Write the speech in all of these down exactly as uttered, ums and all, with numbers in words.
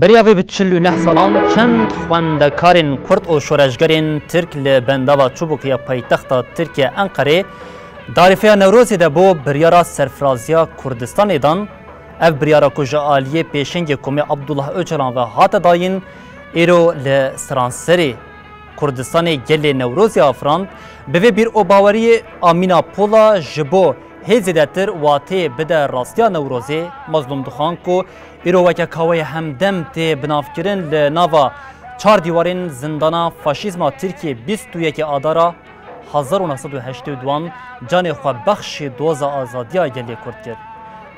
Beriya vê bi çil û neh salan çend xwendekarên Kurd û şoreşgerên Tirk li bendava Çubuk ya paytexta Tirkiye Enqerê, di arîfeya Newrozê de bo biryara serfiraziya Kurdistanê dan. Ev biryara ku ji aliyê pêşengê komê Abdullah Ocalan ve hate dayîn, îro li seranserê Kurdistanê gelê Newrozê afirand. Bi vê bîr û baweriyê Amîna Pola ji bo hê zêdetir wateyê bide rastiya Newrozê, Mazlûm Duxan ku îro weke kaweyê hemdem tê binavkirin, li nava çar dîwarên zindana faşîzma Tirkiyê bîst û yekê Adara hezar û neh sed û heştê û duan canê xwe bexşî doza azadiya gelê Kurd kir.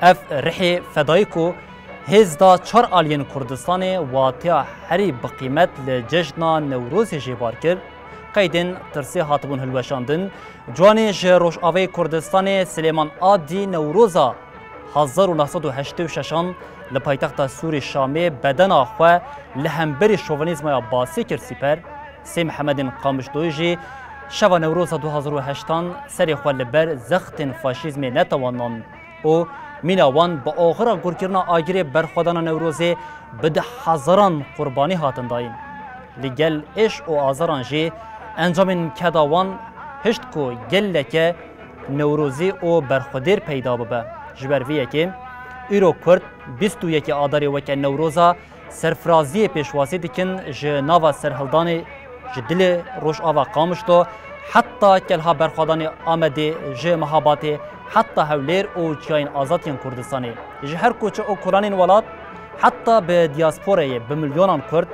Ev rihê fedayî ku hêz da çar aliyên Kurdistanê wateya herî bi qîmet li cejna Newrozê jê bar kir, qeydên tirsê hatibûn hilweşandin. Ciwanê ji Rojavayê Kurdistanê Silêman Adî Newroza hezar û neh sed û heştê û şeşan li paytexta Sûrî Şamê bedena xwe li hemberî şovenîzmaya basî kir sîper. Sê Mihemedên Qamişloyî jî şeva Newroza du hazar û heştan serê xwe li ber zextên faşîzmê netewanan û mîna wan bi oxira gurkirina agirê berxwedana Newrozê bi deh hezaran qurbanî hatin dayîn. Li gel êş û azaran jî encamên keda wan hişt ku geleke Newrozî û berxwedêr peyda bibe. Ji ber vê yekê îro Kurd bîst û yekê Adarê weke Newroza serfiraziyê pêşwazî dikin, ji nava serhildanê ji dilê Rojava Qamişlo heta kelha berxwedanê Amedê, ji Mehabatê heta Hewlêr û çiyayên azad yên Kurdistanê. Ji her koçe û kolanên welat heta bi diyasporayê bi milyonan Kurd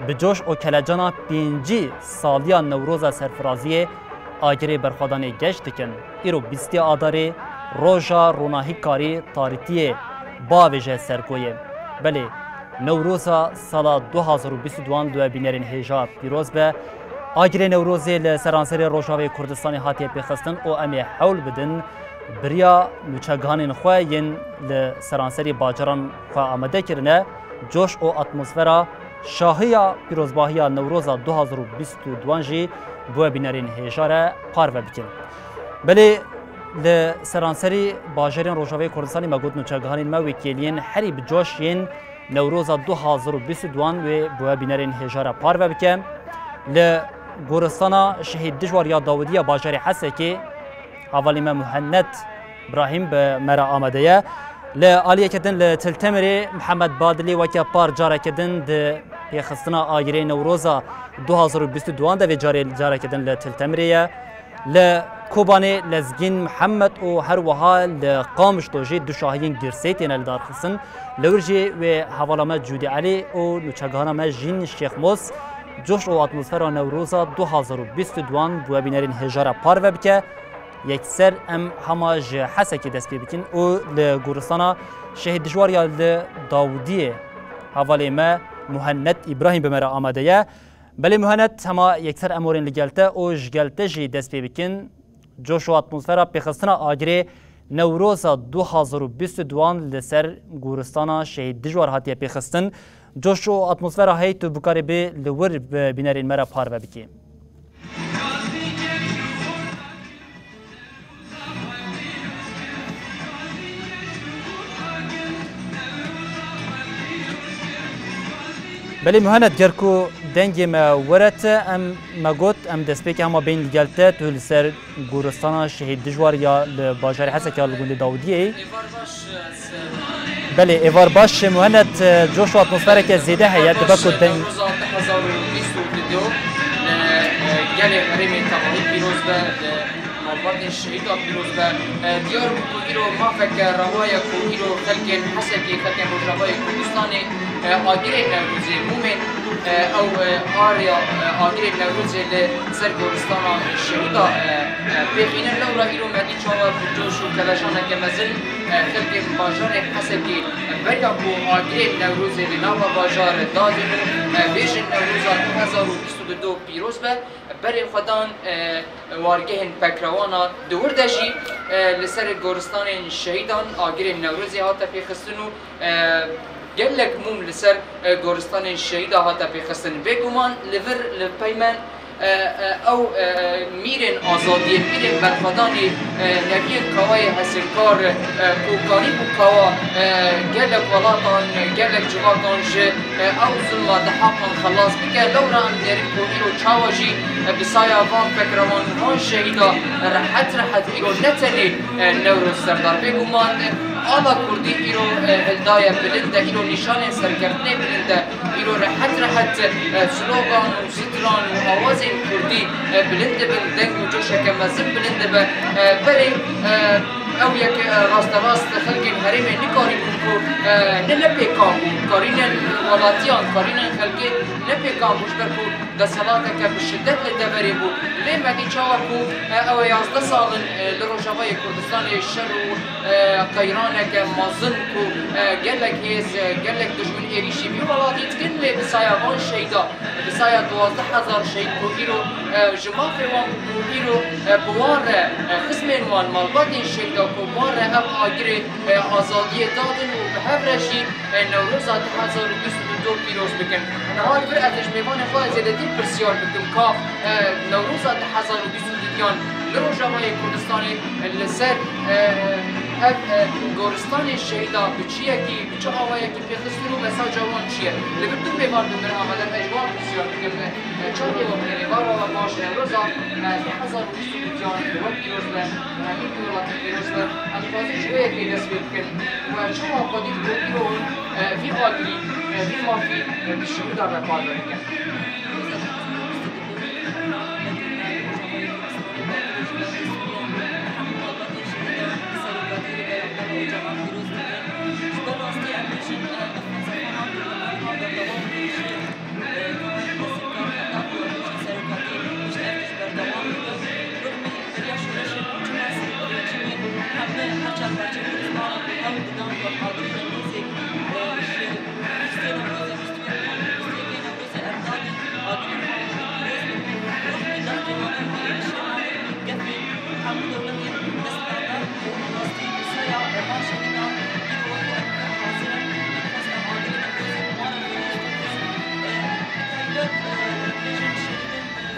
bi coş û kelecana pêncî saliya Newroza serfiraziyê agirê berxwedanê geş dikin. Îro bîstê Adarê roja ronahîkarî tarîtiyê bavêje ser goyê. Belê, Newroza sala du hazar û bîst û duan li we bînerên hêja pîroz be. Agirê Newrozê li seranserê Rojavê Kurdistanê hatiye pêxistin û em ê hewl bidin biriya nûçegihanên xwe yên li seranserî bajaran xwe amade kirine, coş û atmosfera şahiya pîrozbahiya Newroza du hazar û bîst û duan jî bi we bînerên hêja re parve bikin. Belê li seranserî bajarên Rojavayê Kurdistanê me got nûçegihanên me wekêliyên herî bi coş yên Newroza du hazar û bîst û duan wê bi we bînerên hêja re parve bike. Li goristana Şehîd Dijwar ya Dawidî ya bajarê Hesekê hevalê me Muhennet Brahîm bi me re amade ye. Li aliyeke din li Til Temirê Mihemed Badilî weke par careke din di pêxistina agirê Newroza du hazar û bîst û duan de vê carê careke din li Til Temirê ye. Li Kobanê Lezgîn Mihemed û her wiha li Qamişlo jî du şahiyên girseyî têne lidarxistin. Li wir jî wê hevala me Cûdî Elî û nûçegihana me Jîn Şêxmos coş û atmosfera Newroza du hazar û bîst û duan bi we bînerên hêja re parve bike. Yekser em hema ji Hesekê dest pê bikin û li goristana Şehîd Dijwar ya li Dawidiyê hevalê me Muhennet Îbrahîm bi me re amade ye. Belê Muhennet, hema yekser em werin li gel te û ji gel te jî dest pê bikin. Coş û atmosfera pêxistina agirê Newroza du hazar û bîst û duan li ser goristana Şehîd Dijwar hatiye pêxistin. Coş û atmosfera hey tu bikarî bê li wir bi bînerên me re parve bikî. Belê Muhenet, ger ku dengê me were te, em me got, em destpêkê hema bên li gel te, tu li ser goristana Şehîd Dijwar ya li bajarê Hesekê ya li gundê Dawidiyê yî. Belê, êvar baş, Muhenet, coş û atmosfereke zêde heye, dibe ku deng. Newroza du hezar û bîst û du li gelê herêmê tevahî pîroz be, li malbatên şehîdan pîroz be. Diyar bû ku îro mafeke rewa ye ku îro xelkên Hesekê, xelkên Rojavayê Kurdistanê agirên Newrozê, mûmên ew arya agirên Newrozê li ser goristana şehîda pêxînin. Lewra îro me dî çawa bi coş û keleşaneke mezin xelkên bajarê Hesekê beriya ku agirên Newrozê li nava bajar dadin û bêjin Newroza du hezar û bîst û du pîroz be, berê xwe dan wargehên pekrewana. Di wir de jî li ser goristanên şehîdan agirên Newrozê hate pêxistin û gelek mûm li ser goristanên şehîda hate pêxistin. Bêguman li vir li pey me E, e, ew, e, mîrên azadiyê, mîrên berxwedanê, e, Neviyên Kawayê Hesinkar, e, ku karîbû kawa, e, gelek welatan, gelek civatan ji, e, ew zulma di heqan xelas bike. Lewra em dêrin ku îro çawa jî, e, bi saya van fekrevan û van şehîda rehet rehet îro ne tenê, e, Newroz Serdar. Bêguman, e, ala kurdî îro, e, hildaye bilind e, îro nîşanên serkeftinê bilind e, îro rehet rehet, e, slogan û stran û awazên kurdî, e, bilind dibin, deng û coşeke mezin bilind dibe. E, berê, e, ew yek, e, rasterast xelkên herêmê nikarîbûn ku, e, ne, ne pêkan bû, karînên welatiyan, karînên xelkê ne pêkan bû, ji ber ku desthilateke bi şiddet li deverê bû. Lê me dî çawa ku, e, ew ê yazdeh sal in, e, li Rojavayê Kurdistanê şer û, e, qeyraneke mezin ku, e, gelek hêz, e, gelek dijmin êrîşî vî welatî dikin, lê bi saya van şehîda, bi saya duwazdeh hezar şehîd ku îro, e, ji mafê wan bû, ku îro, e, bi wan re, e, xizmên wan, malbatên şehîda ku bi wan re ev agirê, e, azadiyê dadin û bi hev re jî, e, Newroza du hezar û bîst û du pîroz bikin. Niha li vir ez ê ji mêvanê xwe zêdetî pirsiyar bikim ka, e, Newroza du hezar û bîst û du yan li Rojavayê Kurdistanê, e, li ser, e, ev, e, goristanê şehîda bi çi yekî, bi çi awayekî pêxistin û mesaja wan çi ye? Li vir du mêvan bi min amade, ez ji wan pirsiyar bikim, e, çawa wan bêne, va, va, va, baş e, Newroza, e, du hezar û bîst û du yan li we pîroz be, e, hemî welatî pîroz be. Em dixwazin ji wê yekê dest pê bikin. Û çawa xwedî ku îro, e, vî agirî, e, vî mafî, e, bi şehîda re parve bikin.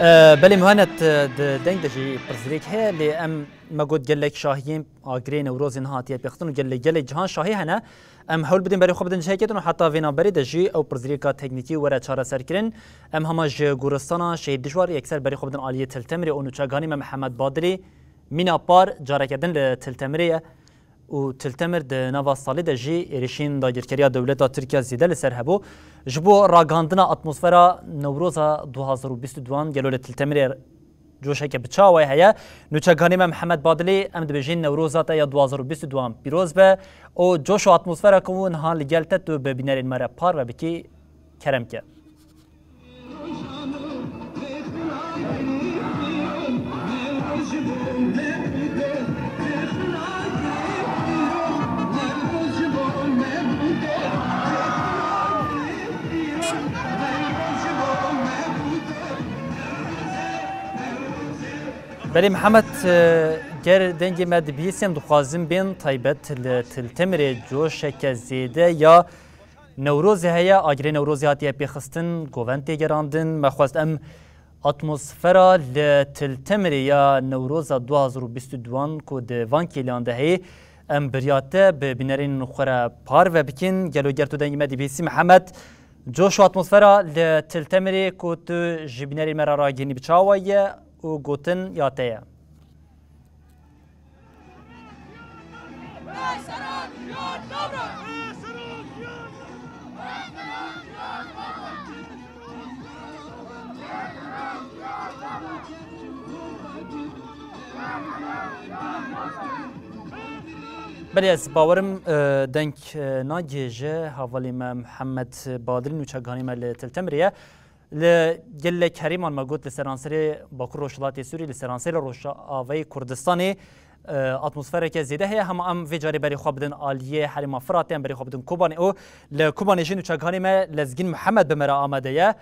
E, belê Muhannet, e, di deng de jî pirsgirêk heye, lê em, me got, gelek şahiyên agirê Newrozê niha hatiye pêxistin û gelek, gelek cihan şahî hene. Em hewl bidin berê xwe bidin cihekê din û heta vê navberê de jî ew pirsgirêka teknîkî were çareserkirin. Em hema ji goristana Şehîd Dijwar yekser berê xwe bidin aliyê Til Temirê û nûçeganî me Mihemed Badilî mîna par careke din li Til Temirê ye. Û Til Temir di nava salê de jî êrişên dagirkeriya dewleta Tirkiye zêde li ser hebû. Ji bo ragihandina atmosfera Newroza du hazar û bîst û duan gelo li Til Temirê coşeke bi çi awayî heye? Nûçeganê me Mihemed Badilî, em dibêjin Newroza te ya du hazar û bîst û duan pîroz be û coş û atmosfera ku niha li gel te tu bi bînerên me re parve bikî, kerem ke. Belê Mihemed, e, ger dengê me dibihîsî, em dixwazin bên taybet li Til Temirê coşeke zêde ya Newrozê heye, agirê Newrozê hatiye pêxistin, govend tê gerandin. Me xwest em atmosfera li Til Temirê ya Newroza du hazar û bîst û duan ku di van kêliyan de heye, em bi riya te bi bînerên xwe re parve bikin. Gelo ger tu dengê me dibihîsî Mihemed, coş û atmosfera li Til Temirê ku tu ji bînerên me re ragihînî bi çi awayî ye û gotin ya te ye? Belê, ez bawerim, e, deng, e, nagihêje hevalê me Mihemed Badilî, nûçeganî me li Til Temirê ye. Li gelek herêman me got li seranserê Bakur Rojhilatê Sûrî, li seranserê Rojavayê Kurdistanê, e, atmosfereke zêde heye. Hema em vê carê berê xwe bidin aliyê herêma Firatê, em berê xwe bidin Kobanê û li Kobanê jî nûçeganê me Lezgîn Mihemed bi me re amade ye.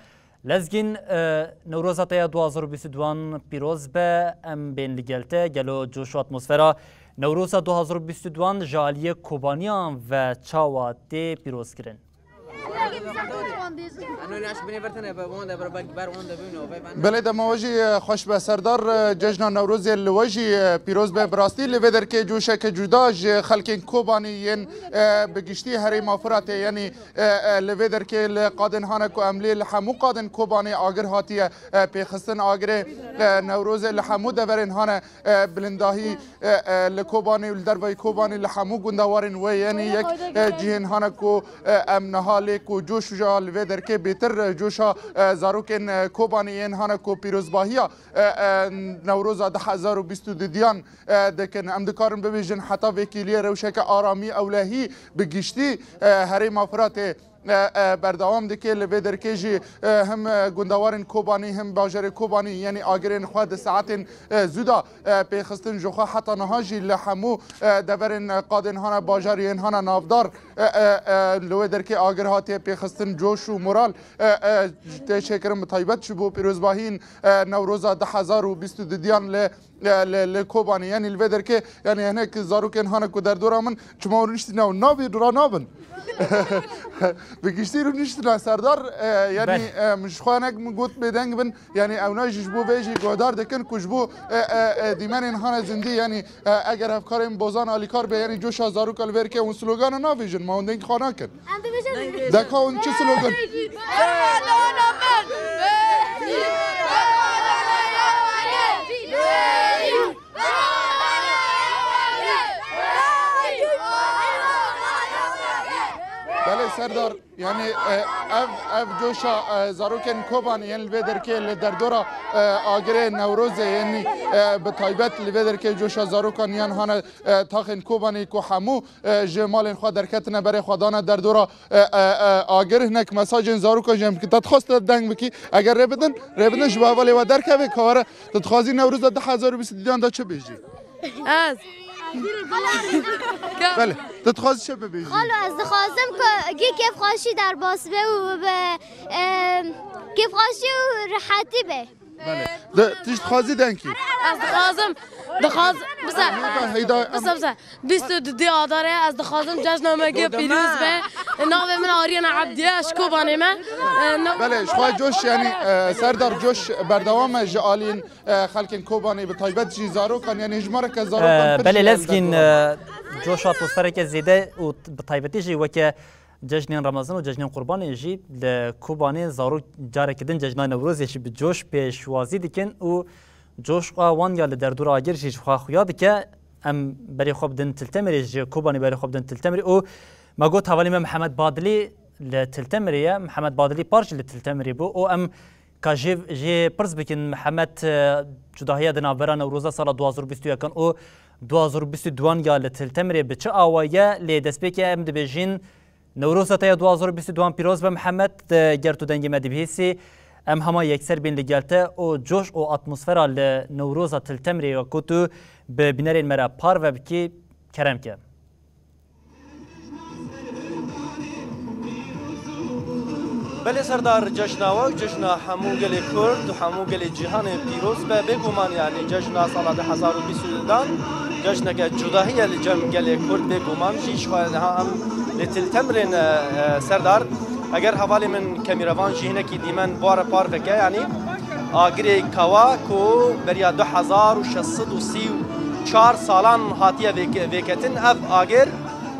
Lezgîn, e, Newroza te ya du hazar û bîst û duan pîroz be, em bên li gel te. Gelo coş û atmosfera Newroza du hazar û bîst û duan ji aliyê Kobaniyan ve çawa tê pîrozkirin? Belê dema we jî, e, xweş be Serdar, e, cejna Newrozê li we jî, e, pîroz be. Bi rastî li vê derkê coşeke cuda ji xelkên Kobanî yên, e, bi giştî herêma Firatê, yanî, e, e, li vê derkê li qadên hane ku em lê li hemû qadên Kobanê agir hatiye, e, pêxistin agirê, e, Newrozê li hemû deverên hane, e, bilindahî, e, e, li Kobanê û li dervayî Kobanê li hemû gundewarên wê, yanî yek, e, cihên hane ku, e, em niha lê ku coş ja li vê derkê bêtir, e, coşa, e, zarokên, e, Kobanê yên hane ku pîrozbahiya, e, e, Newroza du hezar û bîst û dudiyan, e, dikin. Em dikarin bibêjin heta vêkîliyê rewşeke aramî ewlehî bi giştî, e, herêma Firatê, e, e, berdewam dike. Li vê derkê jî, e, him, e, gundewarên Kobanî, him bajarê Kobanî, yanî agirên xwe di saetên, e, zû de, e, pêxistin. Ji xwe heta niha jî li hemû, e, deverên, e, qadên hane bajariyên hane navdar, e, e, e, li wê derkê agir hatiye pêxistin, coş û moral, e, e, tê çêkirin, bi taybet ji bo pîrozbahiyên, e, Newroza du hezar û bîst û dudiyan li, e, li, li Kobanê. Yanî li vê derkê, yanî hinek zarokên hane ku derdora min, çima rûniştîne û nabê dura nabin. Bi giştî rûniştine Serdar, e, yanî, Belê. e, min ji xwe hinek min got bêdeng bin, yanî ewna jî ji bo vê jî guhdar dikin ku ji bo, e, e, e, dîmenên hane zindî, yanî, e, eger hevkarên Bozan alîkar be, yanî coşa zaroka li vê derkê hûn slogana navêjin, ma hûn deng xwe nakin. Em dibêjin. Deka hûn çi slogan? Belê Serdar, yanî, e, ev, ev coşa, e, zarokên Kobanê yên li vê derkê li derdora, e, agirê Newrozê, yanî, e, bi taybet li vê derkê coşa zarokan yan hane, e, taxên Kobanê ku hemû, e, ji malên xwe derketine berê xwe dane derdora, e, e, e, agir. Hinek mesajên zarokan jî em dikin. Te dixwest te deng bikî. Eger rê bidin, rê bidin ji bo hevalê we derkeve, ka were. Tu dixwazî Newroza du hezar û bîst û duyan de çi bêjî? Ez. Belê. Tu dixwazî çi bibêjî? Xalo, ez dixwazim ku gî kêfxweşî derbas be û be, e, kêfxweşî û rihetî be. Belê. De, tu jî dixwazî deng kî? Ez dixwazim, dixwaz-, bize, Heyda, heyda, em bize, bize. Bîst û du Adarê ez dixwazim cejna me gê pîroz be. Navê min Ariyana Ebdiye, ez ji Kobanê me. E, na- Belê, ji xwe coş, yanî, e, Serdar, coş berdewam e ji aliyên, e, xelkên Kobanê, bi taybet jî zarokan, yanî hejmareke zarokan Ee, pir Belê jî Lezgîn, e, coş atmosfereke zêde û t-, bi taybetî jî weke cejnên Remezan û cejnên Qurbanê jî li Kobanê zarok careke din cejna Newrozê jî bi coş pêşwazî dikin û coşa wan ya li derdora agir jî ji xwe xuya dike. Em berê xwe bidin Til Temirê, ji Kobanê berê xwe bidin Til Temirê û me got hevalê me Mihemed Badilî li Til Temirê ye. Mihemed Badilî par jî li Til Temirê bû û em ka jê, jê pirs bikin, Mihemed, e, cudahiya di navbera Newroza sala du hazar û bîst û yekan û du hazar û bîst û duan ya li Til Temirê bi çi awayî ye? Lê destpêkê em dibêjin, Newroza te ya du hazar û bîst û duan pîroz be Mihemed, e, ger tu dengê me dibihîsî, em hema yekser bên li gel te û coş û atmosfera li Newroza Til Temirê ya ku tu bi bînerên me re parve bikî, kerem ke. Belê Serdar, cejna we û cejna hemû gelê Kurd û hemû gelê cîhanê pîroz be. Bêguman, yanî cejna sala du hezar û bîst û dudan cejneke cudahî ye li cem gelê Kurd. Bêguman jî ji xwe niha em li Til Temirê ne, e, Serdar. Eger hevalê min kemîrevan jî hinekî dîmen bi we re parve ke, yanî agirê Kawa ku beriya du hezar û şeş sed û sî û çar salan hatiye vêke-, vêketin, ev agir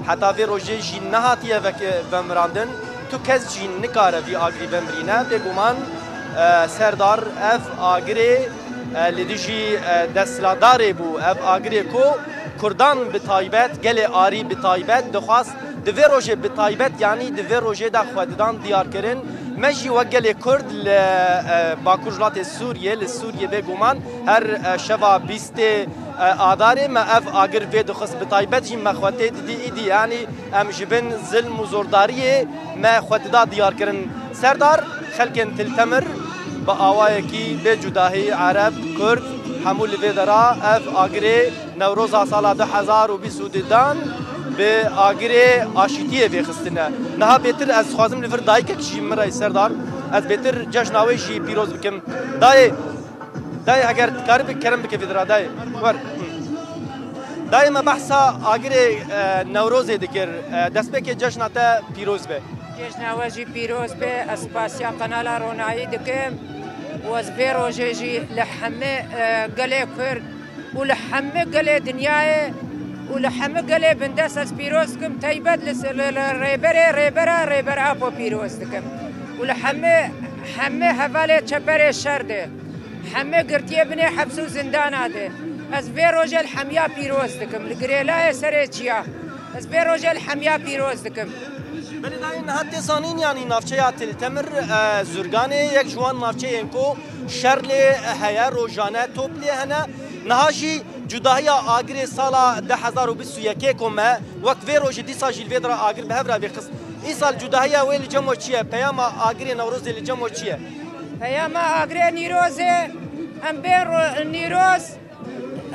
heta vê rojê jî nehatiye veke-, vemirandin. Tu kes jî nikare vî agirî vemirîne. Bêguman, e, Serdar, ev agirê, e, li dijî, e, desthilatdarê bû. Ev agirê ku Kurdan bi taybet, gelê Arî bi taybet dixwast, di vê rojê bi taybet, yanî di vê rojê de xwe didan diyar kirin. Me jî wek gelê Kurd li, e, Bakur Jilatê Sûriyê, li Sûriyê bêguman her, e, şeva bîstê, e, Adarê me ev agir vê dixist. Bi taybet jî me xwe tê didî îdî, yanî em ji bin zilm û zordariyê me xwe dida diyar kirin. Serdar, xelkên Til Temir bi awayekî bê cudahî, Ereb, Kurd, hemû li vê dera ev agirê Newroza sala du hezar û bîst û dudan bi agirê aşîtiyê vêxistine. Niha bêtir ez dixwazim li vir dayikek jî min re Serdar, ez bêtir cejna wê jî pîroz bikim. Dayê, dayê, eger dikarî bi kerem bike vê dira, dayê. Wer. Dayê, me behsa agirê, e, Newrozê dikir. E, destpêkê cejna te pîroz be. Cejna we jî pîroz be, ez spasiya Kanala Ronayî dikim û ez vê rojê jî li hemî, e, gelê Kurd û li hemî gelê dinyayê û li hemî gelê bindest ez pîroz dikim. Teybet li, li, li rêberê, rêbera, rêber Apo pîroz dikim. Û li hemî, hemî hevalê çeperê şer de, hemî girtiyê binê heps û zindana de. Ez vê rojê li hemiya pîroz dikim. Li girêlayê serê çiya. Ez vê rojê li hemiya pîroz dikim. Belê dayê, niha tê zanîn, yanî navçeya Til Temir, e, Zurganê yek ji wan navçeyên ku şer lê heye, rojane top lê hene. Niha jî cudahiya Agirê sala du hezar û bîst û yekê ku me wek vê rojê dîsa jî li vê dira Agir bi hev re vêxist. Îsal cudahiya wê li cem we çi ye? Peyama Agirê Newrozê li cem we çi ye? Peyama Agirê Nîrozê, em bên ro-, Nîroz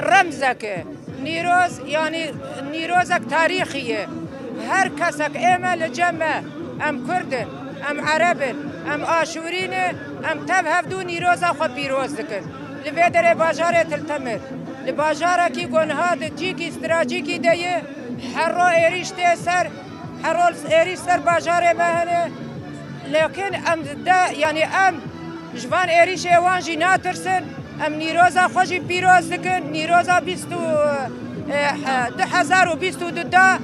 remzek e. Nîroz, yanî Nîrozek tarîxî ye. Her kesek ê me li cem me, em Kurd in, em Ereb in, em Aşûrî ne, em tev hevdû Nîroza xwe pîroz dikin. Li vê derê bajarê Til Temir, li bajarekî ku niha di cîkî stracîkî de ye, her ro êrîş tê ser, her ro êrîş ser bajarê me hene. Lêkin em de, yanî em ji van êrîşê wan jî natirsin. Em Nîroza xwe jî pîroz dikin. Nîroza bîst û, e, he, du hezar û bîst û du da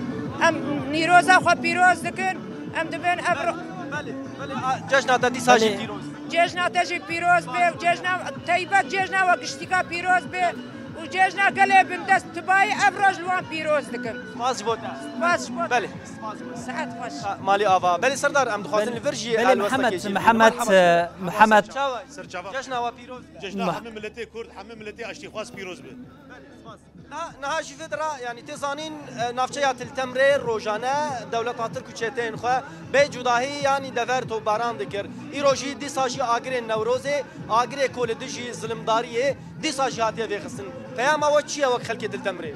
em Nîroza xwe pîroz dikin. Em dibên ev ro- Belê, belê, a, cejna te dîsa jî Belê. pîroz. Cejna te jî pîroz be û cejna teybet, cejna we giştîka pîroz be û cejna gelê bindest tibayî ev roj li wan pîroz dikim. Spas ji bo te. Spas ji bo te. Belê. Spas ji bo te. Sehet xweş. Ha, malî ava. Belê Serdar, em dixwazin Belê. li vir jî Belê helwesta Mihemed, kê jî. Mihemed, Mihemed, e, Mihemed. Çawa? Ser çava. Cejna we pîroz be. Cejna Mah- hemî miletê Kurd, hemî miletê aştîxwaz pîroz be. Belê, spas. Niha, niha jî vê dira, yanî tê zanîn, e, navçeya Til Temrê rojane dewleta Tirk û çeteyên xwe bê cudahî yanî dever topbaran dikir. Îro jî dîsa jî agirên Newrozê, agirê ku li dijî zilimdariyê dîsa jî hatiye vêxistin. Peyama we çi ye wek xelkê Til Temrê?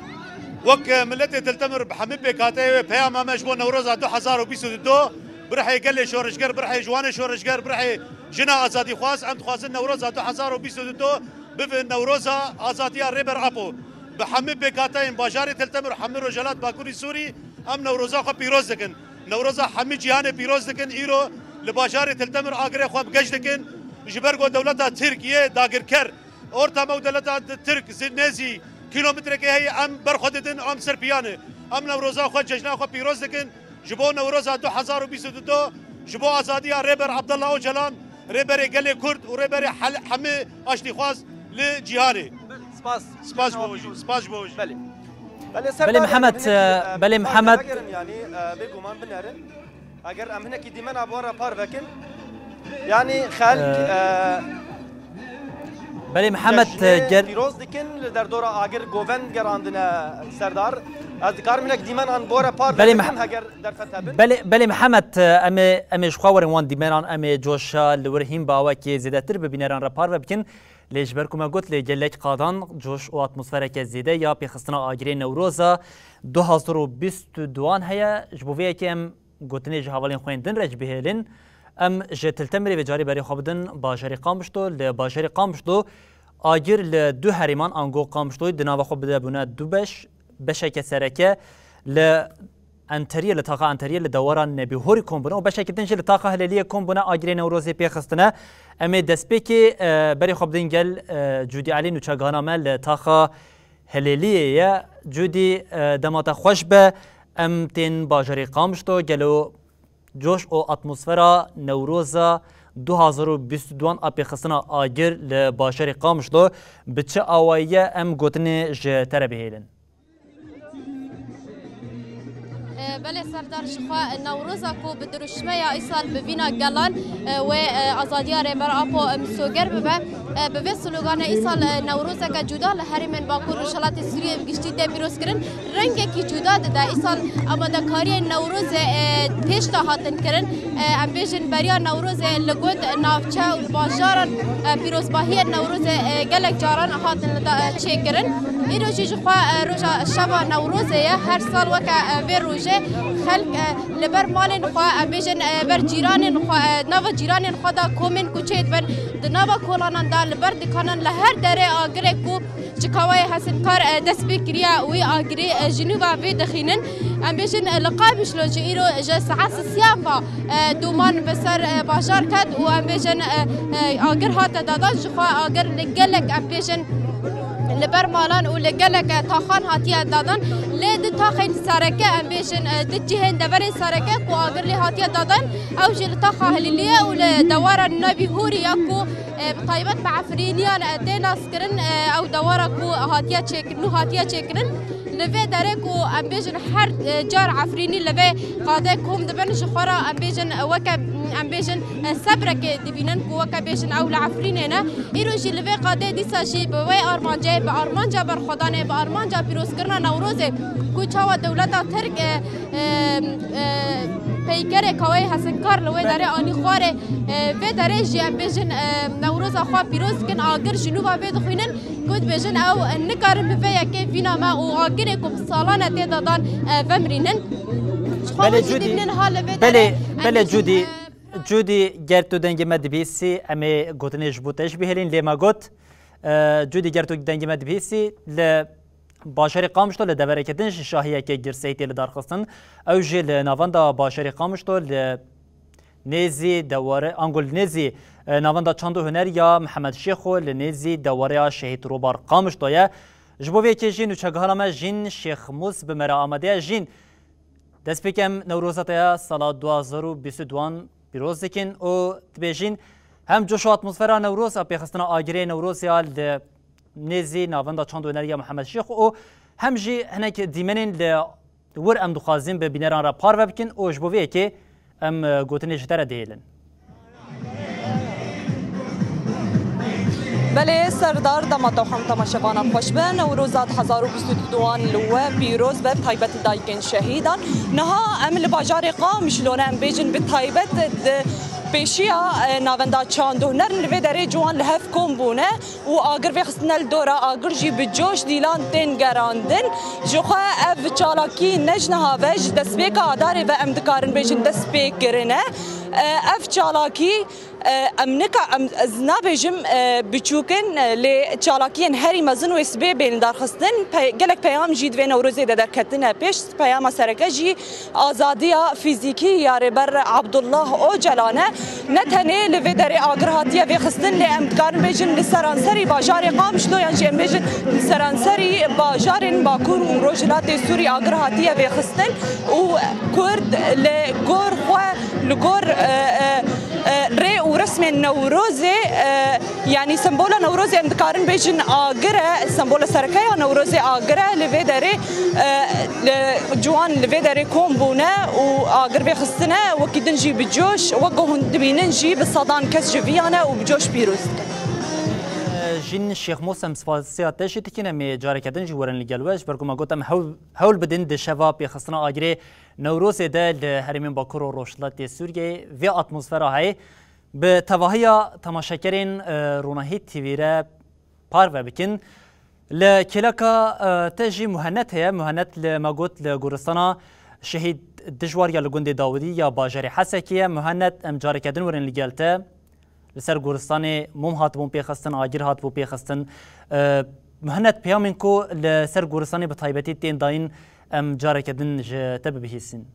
Wek, e, miletê Til Temir bi hemî pêkhateyê wê peyama me ji bo Newroza du hezar û bîst û du, bi rihê gelê şoreşger, bi rihê ciwanê şoreşger, bi rihê jina azadîxwaz, em dixwazin Newroza du hezar û bîst û du bibe Newroza Azadiya Rêber Apo. Bi hemî pêkhateyên bajarê Til Temir û hemî Rojhelat Bakurî Sûrî em Newroza xwe pîroz dikin. Newroza hemî cîhanê pîroz dikin. Îro li bajarê Til Temir agirê xwe bi geş dikin. Ji ber ku dewleta Tirk yê dagirker, orta me û dewleta Tirk zi-, nêzî kîlometrekê heye, em ber xwe didin, em ser piyan e. Em Newroza xwe, cejna xwe pîroz dikin. Ji bo Newroza du hezar û bîst û du, ji bo azadiya Rêber Abdullah Ocalan, Rêberê gelê Kurd û Rêberê hel-, hemî aştîxwaz li cîhanê. Spas. Spas ji bo jî. Spas ji bo jî. Belê. Belê, Belê Serdar, Mihemed, yanî, e, hinekî, belê e, Mihemed. Vegerin, yanî, e, bêguman binerin. Eger em hinekî dîmena bi wan re parvekin, yanî xelk, Ee, e, Belê Mihemed, cejnê e, ger- pîroz dikin, li derdora agir govend gerandine Serdar. Ez dikarim hinek dîmenan bi we re parve Belê bikim, Mih-, heger derfet hebin. Belê, belê Mihemed, e, em ê, em ê ji xwe werin wan dîmenan, em ê coşa li wir hîn bi awekê zêdetir bi bîneran re parve bikin. Lê ji ber ku me got, lê gelek qadan, coş û atmosfereke zêde ya pêxistina agirê Newroza du hezar û bîst û duan heye. Ji bo vê yekê em gotinê ji hevalên xwe yên din re jî bihêlin. Em ji Til Temirê vê carî berê xwe bidin bajarê Qamişlo. Li bajarê Qamişlo agir li du herêman ango Qamişloyê di nava xwe bide bûne du beş. Beşeke sereke li Enteriyê, li taxa Enteriyê li dewara Nebîhorî kom bûne û beşeke din jî li taxa Hilêliyê kom bûne agirê Newrozê pê xistine. Em ê destpêkê, e, berê xwe bidin gel, e, Cûdî Elî nûçegihana me li taxa Hilêliyê ye. Cûdî, e, dema te xweş be. Em tên bajarê Qamişlo, gelo coş û atmosfera Newroza du hazar û bîst û duan a pêxistina agir li bajarê Qamişlo bi çi awayî ye, em gotinê ji te re bihêlin. E, belê Serdar, jixwe Newroza ku bi dirûşmeya îsal bi vîna gelan, e, wê, e, azadiya Rêber Apo, e, misoger bibe. E, bi vê sloganê îsal, e, Newrozeke cuda li herêmên Bakur Rojhilatê Sûriyê bi giştî tê pîrozkirin. Rengekî cuda dide. Îsal amadekariyên Newrozê, e, pêş de hatin kirin. E, em bêjin beriya Newrozê li gund, navçe û li bajaran, e, pîrozbahiyên Newrozê, e, gelek caran hatin li da, e, çêkirin. Îro jî jixwe, e, roja şeva Newrozê ye. Her sal weke, e, vê rojê xelk, e, li ber malên xwe, em bêjin, e, ber cîranên xwe, e, nava cîranên xwe de komên ku çêdibin, di nava kolanan de Li ber dikanan li her derê agirê ku ji Kawayê Hesinkar, e, dest pê kiriye, wî agirî, e, ji nû ve vê dixînin. Em bêjin, e, li Qamişlo jî îro ji saet sisiyan ve, e, dûman bi ser, e, bajar ket û em bêjin, e, e, agir hate dadan, ji xwe agir li gelek, em bêjin, li ber malan û li gelek, e, taxan hatiye dadan. Lê di taxên sereke, em bêjin, e, di cihên deverên sereke ku agir lê hatiye dadan, ew jî li taxa Hilîliyê û li dewara Nabî Hûrî ya ku, e, bi taybet bi Efrîniyan, e, tê naskirin, e, ew dewara ku hatiye çêkirin û hatiye çêkirin. Li vê derê ku em bêjin her, e, car Efrînî li vê qadê kom dibin, ji xwe re em bêjin, e, weke, em bêjin, e, sebrekê dibînin ku weke bêjin ew li Efrînê ne. Îro jî li vê qadê dîsa jî bi wê armancê, bi armanca berxwedanê, bi armanca pîrozkirina Newrozê ku çawa dewleta Tirk, e, e, e, peykerê Kawayê Hesinkar li wê derê anî xwarê, e, vê derê jî em bêjin, e, Newroza xwe pîroz dikin, agir ji nû ve vê dixwînin, ku dibêjin ew nikarin bi vê yekê vîna me û agirê ku bi salan e tê dadan, e, vemirînin. Ji xwe Belê, hûn jî Cudî. Dibînin ha li vê Belê, derê em belê, bêjin, Cudî. e, Cudî, ger tu dengê me dibihîsî, em ê gotinê ji bo te jî bihêlîn, lê me got, e, Cudî, ger tu dengê me dibihîsî, li bajarê Qamişlo li devereke din jî şahiyeke girseyî tê lidarxistin. Ew jî li navenda bajarê Qamişlo li nêzî deware, ango li nêzî, e, navenda çand û huner ya Mihemed Şêxo li nêzî dewareya Şehîd Robar Qamişlo ye. Ji bo vê yekê jî nûçegihana me Jîn Şêx Mûs bi me re amade ye. Jîn, dest pê ke em Newroza te ya sala du hazar û bîst û duan pîroz dikin û dibêjin hem coş û atmosfera Newroz a pêxistina agirê Newroz ya li nêzî navenda çand û huneriya Mihemed Şêx û hem jî hinek dîmenên li wir em dixwazin bi bîneran re parve bikin û ji bo vê yekê em, e, gotinê ji te re dihêlin. Belê Serdar, dema te û hemû temaşevanan xweş be. Newroza du hezar û bîst û duan li we pîroz be, bi taybet li dayikên şehîdan. Niha em li bajarê Qamişlo ne, em bêjin bi taybet di pêşiya, e, navenda çand û huner li vê derê ciwan li hev kom bûne û agir vê xistine li dora agir jî bi coş dîlan tên gerandin. Ji xwe ev çalakî ne ji niha ve, ji destpêka Adarê ve em dikarin bêjin dest pê kirine. E, ev çalakî, e, em nika-, em, ez nabêjim, e, biçûk in, e, lê çalakiyên herî mezin wê sibê bên darxistin. Pe-, gelek peyam jî di vê Newrozê de derketine pêş. Peyama sereke jî azadiya fîzîkî ya Rêber Abdullah Ocalan e. Ne tenê li vê derê agir hatiye vêxistin, lê em dikarin bêjin li seranserî bajarê Qamişlo yan jî em bêjin li seranserî bajarên Bakur û Rojhilatê Sûrî agir hatiye vêxistin û Kurd li gor xwe, li gor, e, e, e, rê û resmên Newrozê, e, Yanî sembola Newrozê em dikarin bêjin agir e, sembola sereke ya Newrozê agir e, li vê derê, e, li, ciwan li vê derê kom bûne û agir vêxistine, wekî din jî bi coş, wek ku hûn dibînin jî bi sedan kes ji viya ne û bi coş pîroz dikin. Jîn Şêx Mosem, spasiya te jî dikin, em ê careke din jî werin li gel we, ji ber ku me got em hewl, hewl bidin di şeva pêxistina agirê Newrozê de li herêmên Bakur û Rojhilatê Sûriyeyê vê atmosfera heye. Bi tevahiya temaşekerên, e, Ronahî T V re parve bikin. Li kêleka, e, te jî Muhennet heye. Muhennet li me got li goristana Şehîd Dijwar ya li gundê Dawidî ya bajarê Hesekê ye. Muhennet, em careke din werin li gel te. Li ser goristanê mom hatibûn pêxistin, agir hatibû pêxistin. E, Muhennet, peyamên ku li ser goristanê bi taybetî tên dayîn, em careke din ji te bibihîsîn.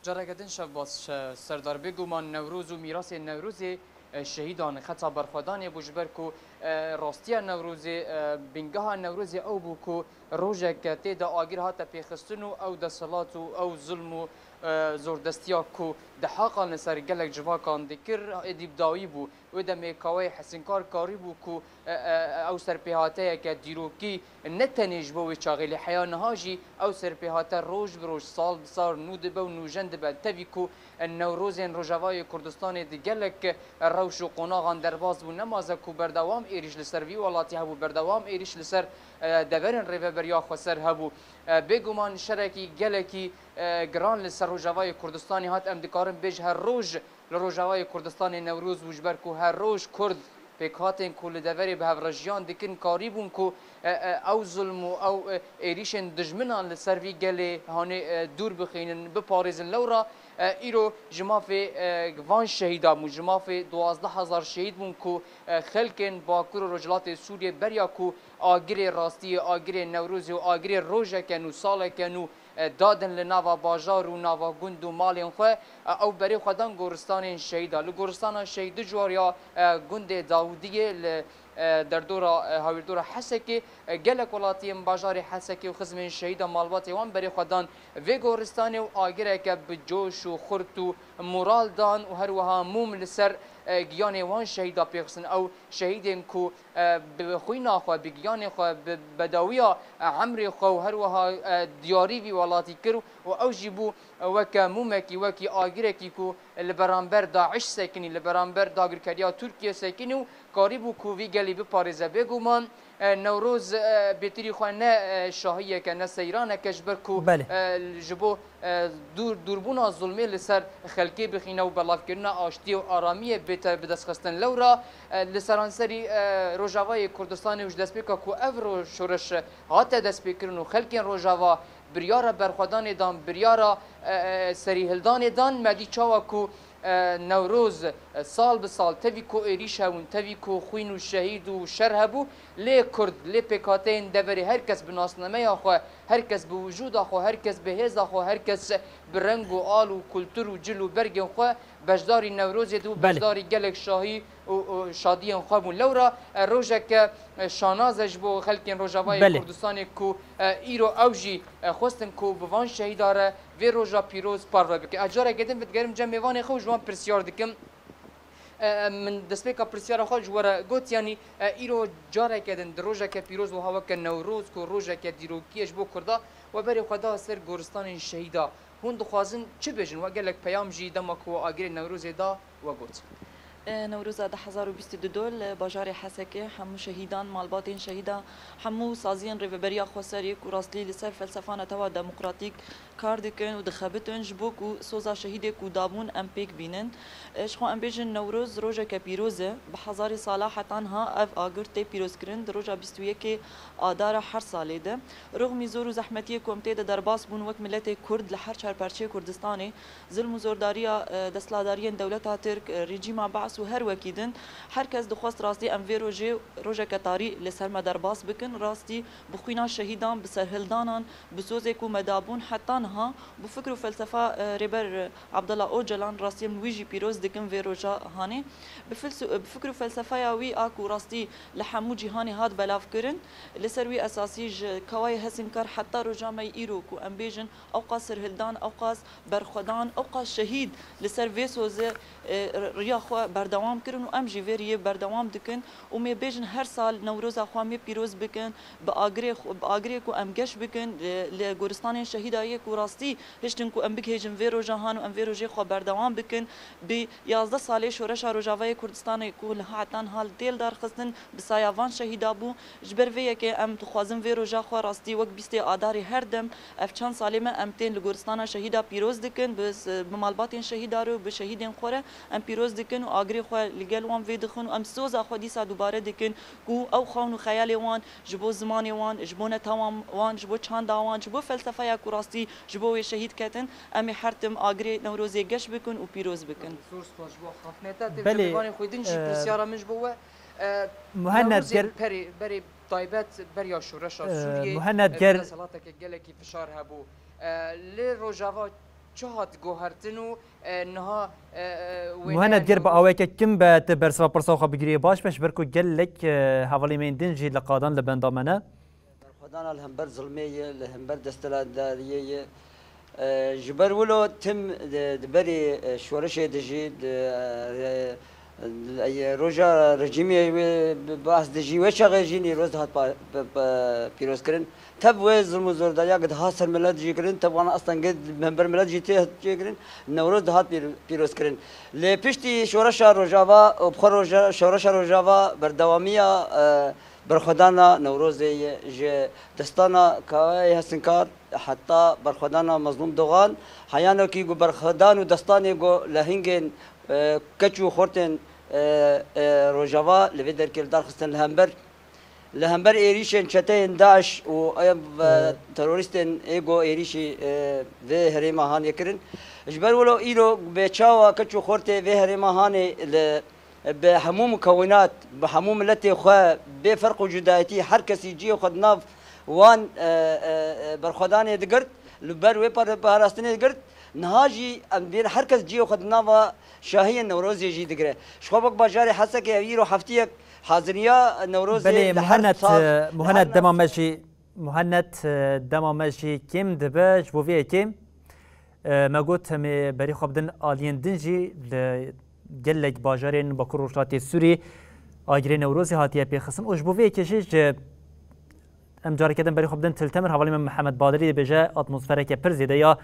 Careke din şevbaz şe-, Serdar. Bêguman Newroz û mîrasê Newrozê, e, şehîdan xeta berxwedanê bû, ji ber ku, e, rastiya Newrozê, e, bingeha Newrozê ew bû ku rojek tê de agir hate pêxistin û ew desthilat û ew zulm û, e, zordestiya ku di heqan li ser gelek civakan dikir, êdî bi dawî bû. Wê demê Kawayê Hesinkar karîbû ku, e, e, ew serpêhateyeke dîrokî ne tenê ji bo wê çaxê, lê heya niha jî ew serpêhate roj bi roj, sal bi sal nû dibe û nûjen dibe. Tevî ku, e, Newrozên Rojavayê Kurdistanê di gelek, e, rewş û qonaxan derbas bû. Ne maze ku berdewam êrîş li ser vî welatî hebû, berdewam êrîş li ser, e, deverên Rêveberiya Xweser hebû. E, bêguman şerekî gelekî, e, giran li ser Rojavayê Kurdistanê hat. Em dikarin bêj her roj li Rojavayê Kurdistanê Newroz bû, ji ber ku her roj Kurd pêkhatên ku li deverê bi hev re jiyan dikin, karîbûn ku, e, e, ew zulm û ew, e, êrîşên dijminan li ser vî gelê hanê, e, dûr bixînin, biparêzin. Lewra, e, îro ji mafê, e, van şehîda bûn, ji mafê duwazdeh hezar şehîd bûn ku, e, xelkên Bakur û Rojhilatê Sûriyê beriya ku agirê rastiyê, agirê Newrozê û agirê rojeke nû, saleke nû, e, dadin li nava bajar û nava gund û malên xwe, e, ew berê xwe dan goristanên şehîda. Li goristana şehîd di cuariya, e, gundê Dawidiyê li, e, derdora, e, hawîrdora Hesekê, e, gelek welatiyên bajarê Hesekê û xizmên şehîda malbatê wan berê xwe dan vê goristanê û agireke bi coş û xurt û moral dan û her wiha mûm li ser, e, giyanê wan şehîda pêxistin. Ew şehîdên ku, e, bi xwîna xwe, bi giyanê xwe, bi bedawiya, e, emrê xwe û her wiha, e, diyarî vî welatî kir û ew jî bû, e, weke mûmekî, wekî agirekî ku li beramber DAIŞ sekinî, li beramber dagirkeriya Tirkiye sekinî û karîbû ku vî gelî biparêze. Bêguman, e, Newroz, e, bêtirî xwe ne, e, şahiyeke, ne seyraneke ji ber ku, Belê. e, ji bo, e, dûr, dûrbûna zulmê li ser xelkê bixîne û belavkirina aştiyê û aramiyê bête bidestxistin. Lewra, e, li seranserî, e, Rojavayê Kurdistanê û ji destpêka ku ev ro-, şoreş hate destpêkirin û xelkên Rojava biryara berxwedanê dan, biryara, e, e, serîhildanê dan, me dî çawa ku, e, Newroz, e, sal bi sal tevî ku êrîş hebûn, tevî ku xwîn û şehîd û şer hebû, lê Kurd, lê pêkhateyên deverê, her kes bi nasnameya xwe, her kes bi wicûda xwe, her kes bi hêza xwe, her kes bi reng û al û kultur û cil û bergên xwe beşdarî Newrozê dibû, Belê. beşdarî gelek şahî û, û şadiyên xwe bûn. Lewra, e, rojeke, e, şanaz e ji bo xelkên Rojavayê Belê. Kurdistanê ku, e, îro ew jî, e, xwestin ku bi van şehîda re vê roja pîroz parve bike. Ez careke din vedigerim cem mêvanê xwe û ji wan pirsyar dikim. E, min destpêka pirsyara xwe ji we re got, yanî, e, îro careke din di rojeke pîroz wiha weke Newroz ku rojeke dîrokî ye ji bo Kurda, we berê xwe da ser goristanên şehîda. Hûn dixwazin çi bêjin? We gelek peyam jî dema ku we agirê Newrozê da, we got. E, Newroza du hezar û bîst û du li bajarê Hesekê hemû şehîdan, malbatên şehîda, hemû saziyên Rêveberiya Xweserê ku rastî li ser felsefa netewa demokratîk kar dikin û dixebitin ji bo ku soza şehîdê ku dabûn em pêk bînin. E, ji xwe em bêjin Newroz rojeke pîroz e. Bi hezarê sala heta niha ev agir tê pîrozkirin di roja bîst û yekê Adara her salê de. Rixmî zor û zehmetiyê ku em tê de derbas bûn wek miletê Kurd li her çar perçeyê Kurdistanê, zilm û zordariya, e, desthiladariyên dewleta Tirk, e, rejîma Baas û her wekî din, her kes dixwest rastî em vê rojê rojeke tarî li ser me derbas bikin. Rastî bi xwîna şehîdan, bi serhildanan, bi sozê ku me dabûn heta niha, bi fikr û felsefa, e, Rêber Abdullah Ocalan rastî em wî jî pîroz dikin vê roja hanê. Bi fils-, bi fikr û felsefeya wî a ku rastî li hemû cîhanê hat belavkirin, li ser wî esasî ji Kawayê Hesinkar heta roja me îro ku em bêjin ewqas serhildan, ewqas berxwedan, ewqas şehîd li ser vê sozê, e, riya xwe berdewam kirin û em jî vê riyê berdewam dikin û mê bêjin her sal Newroza xwe mê pîroz bikin, bi agirê xwe, bi agirê ku em geş bikin, e, li goristanên şehîda yê ku rastî hiştin ku em bigihêjin vê roja han û em vê rojê xwe berdewam bikin. Bi yazdeh salê Şoreşa Rojavayê Kurdistanê ku li heta niha li têl darxistin, bi saya van şehîda bû. Ji ber vê yekê em dixwazin vê roja xwe rastî wek bîstê Adarê her dem ev çend salê me em tên li goristana şehîda pîroz dikin, bi, bi malbatên şehîda re û bi şehîdên xwe re em pîroz dikin û agirê xwe li gel wan vê dixin û em soza xwe dîsa dubare dikin ku ew xewn û xeyalê wan ji bo zimanê wan, ji bo netewa wan, ji bo çanda wan, ji bo felsefeya ku rastî ji bo wê şehîd ketin, em ê her tim agirê Newrozê geş bikin û pîroz bikin. Zor spas ji bo axaftinê te. Tê Belê, mêvanê xwe din jî e, pirsyara min ji bo we. E, Muhennet Newrozê ger- perê, berê taybet beriya şoreşa E, Sûriyê, Muhennet e, ger- bi desthilateke gelekî fişar hebû. E, li Rojava çi hat guhertin û, e, niha, e, e, wêneya Muhennet ger bi Newroz- aweke kim be tu bersiva pirsa xwe bigiriyê baş be, ji ber ku gelek, e, hevalê me yên din jî li qadan li benda me ne. Berxwedana li hember zilmê ye, li hember desthilatdariyê ye. E, ji ber wilo tim di, di berî, e, şoreşê dijî, di, e, e, roja rejîmê wê bi, bi as dijî wê çaxê jî Nîroz dihat pa-, pe-, pe-, pîrozkirin. Tev wê zilm û zordariya ku dihat ser milet jî kirin, tev wana astengê bi hember milet jî tê hat çêkirin, Newroz dihat pîr-, pîrozkirin. Lê piştî şoreşa Rojava û bi xwe roja-, şoreşa Rojava berdewamiya, e, berxwedana Newrozê ye ji destana Kayayê Hesinkar heta berxwedana Mezlûm Dogan, heyanekî ku berxwedan û destanê ku lehingên, e, keç û xortên, e, e, Rojava li vê derkê li dar xistin li hember, li hember êrîşên çeteyên DAIŞ û ev, e, terorîstên ê ku êrîşî, e, vê herêma hanê kirin. Ji ber wilo îro bê çawa keç û xortê vê herêma hanê li, bi hemû mukewinat, bi hemû miletê xwe bê ferq û cudayetî her kesî cihê xwe di nav wan, e, e, e, berxwedanê digirt, li ber wê par-, parastinê digirt. Niha jî em dibînin her kes cihê xwe di nava şahiyên Newrozê jî digire. Ji xwe wek bajarê Hesekê ev îro heftiyek haziriya Newrozê Belê, li her Muhennet, sal, e, li Muhennet, her dema me jî, Muhennet, e, dema me jî kêm dibe, ji bo vê yekê, e, me got em ê berî xwe bidin aliyên din jî li gelek bajarên Bakur Rojhilatê Sûrî agirê Newrozê hatiye pêxistin û ji bo vê yekê jî ji Em careke din berî xwe bidin Til Temir, hevalê me Mihemed Badirî dibêje, atmosfereke pir zêde ya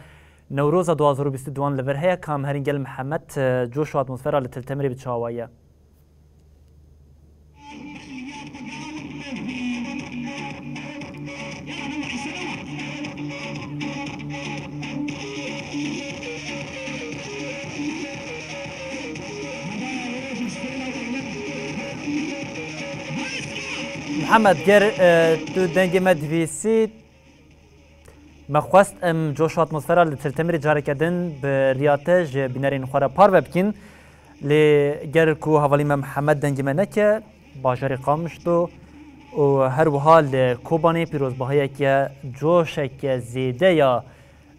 Newroza du hazar û bîst û duan li vir heye, ka em herîn gel Mihemed, e, coş û atmosfera li Til Temirê bi çawa ye? Mihemed, ger, e, tu dengê me divîsî, me xwest em coş û atmosfera li Til Temirê careke din bi riya te ji bînerên xwe re parve bikin. Lê ger ku hevalî me Mihemed dengê me neke, bajarê Qamişlo û her wiha li Kobanê pîrozbahiyeke coşeke zêde ya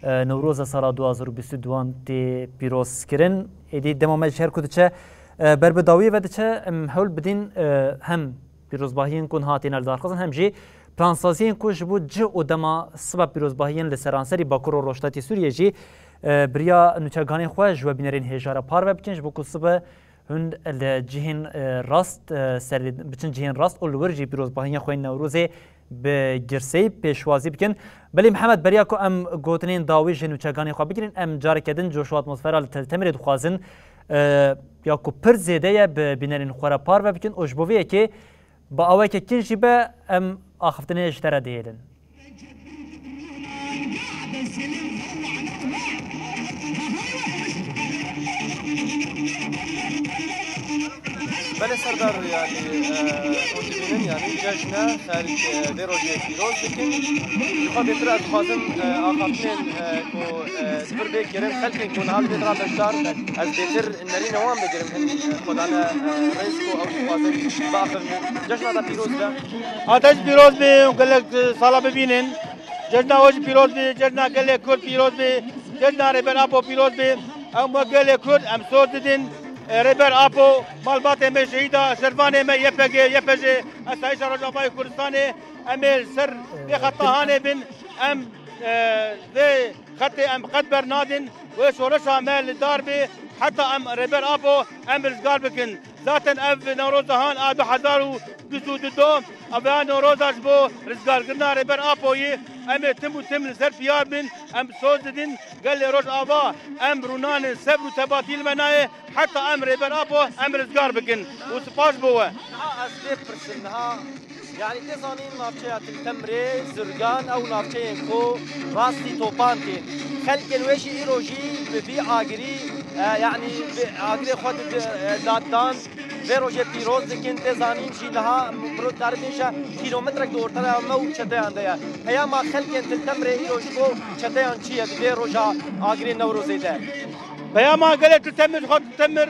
e, Newroza sala du hazar û bîst û duan tê pîrozkirin. Êdî dema me ji her ku diçe, e, ber bi dawiyê ve diçe, em hewl bidîn, e, hem pîrozbahiyên ku niha têne lidarxistin, hem jî plansaziyên ku ji bo cih û dema siba pîrozbahiyên li seranserî Bakur û Rojhilatê Sûriyê jî, e, bi riya nûçeganên xwe ji we bînerên hêja re parve bikin, ji bo ku sibe hûn li cihên, e, rast, e, serê biçin cihên rast û li wir jî pîrozbahiyên xwe yên Newrozê bi girseyî pêşwazî bikin. Belê Mihemed, beriya ku em gotinên dawî ji nûçeganê xwe bigirîn, em careke din coş û atmosfera li Til Temirê dixwazin, e, ya ku pir zêde ye, bi bînerên xwe re parve bikin û ji bo vê yekê bi aweke kin jî be em axiftinê ji te re dihêlin. Belê Serdar, yanî, e, hûn dibînin, yanî cejne xelk, e, vê rojê pîroz dikin. Ji xwe bêtir ez dixwazim, e, axaftinên, e, ku, e, di vir bê kirin, xelkên ku niha li vê dira beşdar, ez bêtir nerîna wan bigirim, hin, e, xwe dane, e, rêz ku ew dixwazin biaxivin. Cejna te pîroz be. A te jî pîroz be û gelek, e, sala bibînin. Cejna we jî pîroz be, cejna gelê Kurd pîroz be, cejna Rêber Apo pîroz be. Em wek gelê Kurd em soz didin, e, Rêber Apo, malbatê me şehîda, şervanê me Y P G, Y P J, Asayîşa Rojavayê Kurdistanê, em ê li ser vê xeta hanê bin, em, e, vê xetê em qet bernadin, wê şoreşa me li dar be, heta em Rêber Apo em rizgar bikin. Zaten ev Newroza han a du hezar û bîst û du do, ev ya Newroza ji bo rizgarkirina Rêber Apoyê, em ê tim û tim li ser piya bin, em soz didin gelê Rojava, em rûnanin, sebr û tebatî li me nayê, heta em Rêber Apo em rizgar bikin û spas bo we. Niha ez vê pirsim niha, yanî tê zanîn navçeya Til Temrê, Zurgan, ew navçeyên ku rastî topan tên. Xelkên wê jî îro jî bi vî agirî, e, yanî bi agirê xwe di, di, e, dad dan. Vê rojê pîroz dikin, tê zanîn jî niha mirov dikare bêje kîlometrek di orteya me û çeteyan de ye. Peyama xelkên Til Temrê îro ji bo çeteyan çi ye di vê roja agirê Newrozê de? Peyama gelê Til Temir, xwe Til Temir